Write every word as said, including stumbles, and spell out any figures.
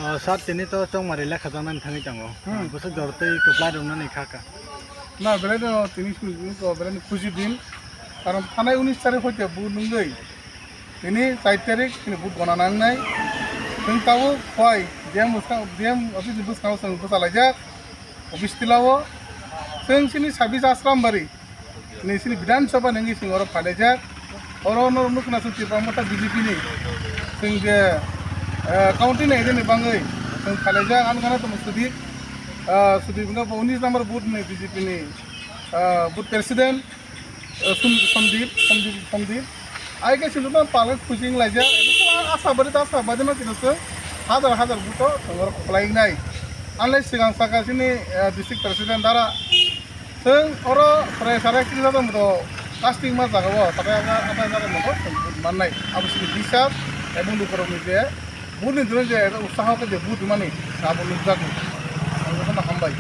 Ah, sir, tini to chongmari lekha janani thangwi tongo. Hmm. Bwswk jor tei kwplai rwnani kha kha. Na, belai no tini sini ko belai no khusi din. Karon thanai unis tarik hoite vote nungwi. Tini char tarik tini vote gona nangnai. Tini tabuk hoi D M bwskang, D M office ni bwskango chwng bwchalaijak. Office tilao. Chwng sini sabis Asrambari. Ni sini Bidhan Sabha ni wngwi chwng oro phailaijak. Oro norok nukna chwng Tipra Motha B J P ni. Chwng je, eh, county ni agent ni bangwi chwng phailaijak. Ang gana tongo Sudip. Ah, Sudip wngkha bo unis number booth ni B J P ni, ah, booth president, eh, Sum-, Sandip, Sandip, Sandip. Ai khe chwng joto palai khuching laijak. Asa bari ta asa bari no chwng hajar hajar booth o chwng oro kwplai wngnai. Ang le swkang saka chini, eh, district president dara Chwng oro chwrai chwrai kisa tongmani casting ma jaga o, satai atai jaga o chwng vote mannai. Abo chini bisas ebong lukurokni je vote ni jora je utsaho khe je vote mani abo nukjago. Ang jotono hambai.